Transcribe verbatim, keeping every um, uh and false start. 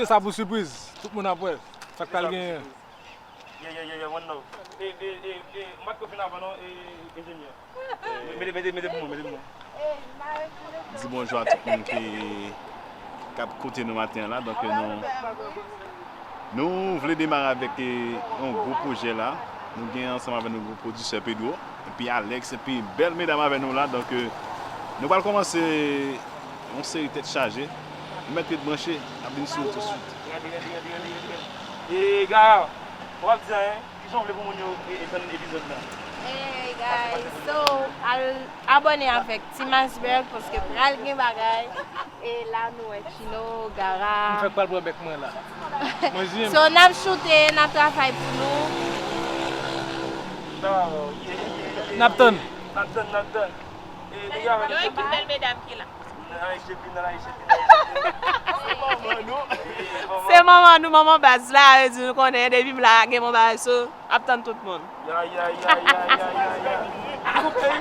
Sa pou sipriz, tout moun ap wè. Sa k pral genyen. Yeah, yeah, yeah, yeah, one love. E, e, e, e, m pa t ko fin avan non, e, enjenyè. Mete, mete, mete pou mwen, mete pou mwen. Di bonjou a tout moun ki, k ap koute nou maten an la. Donk, nou, nou vle demare avèk, e, yon gwo pwojè la. Nou gen ansanm avè nou gwo pwodisè Pedro, epi Alex, epi bèl medam avè nou la. Donk, e, nou pral kòmanse yon seri tèt chaje. Nou mèt ret branche, n ap vin sou yo tousuit. Gade, gade, gade, gade, gade. E, Gara, w ap di anyen? Kijan w vle pou moun yo, e, e, tann epizòd la? Hey guys, so, al abòne avèk Team Iceberg paske pral gen bagay. E la nou wè Chino, Gara. M fèk pral pran bèk mwen la. Mwen zi m. So, n ap choute, n ap travay pou nou. N ap tann. N ap tann, n ap tann. E, nèg yo avè nou. Yo, e ki bèl medam ki la. Nan Ayisyen vin, nan Ayisyen vin, nan Ayisyen vin. Se manman nou. Se manman nou, manman baz la, yo di nou konnen depi m la, gen bon bagay, so, ap tann tout moun. Ya, ya, ya, ya, ya, ya, ya.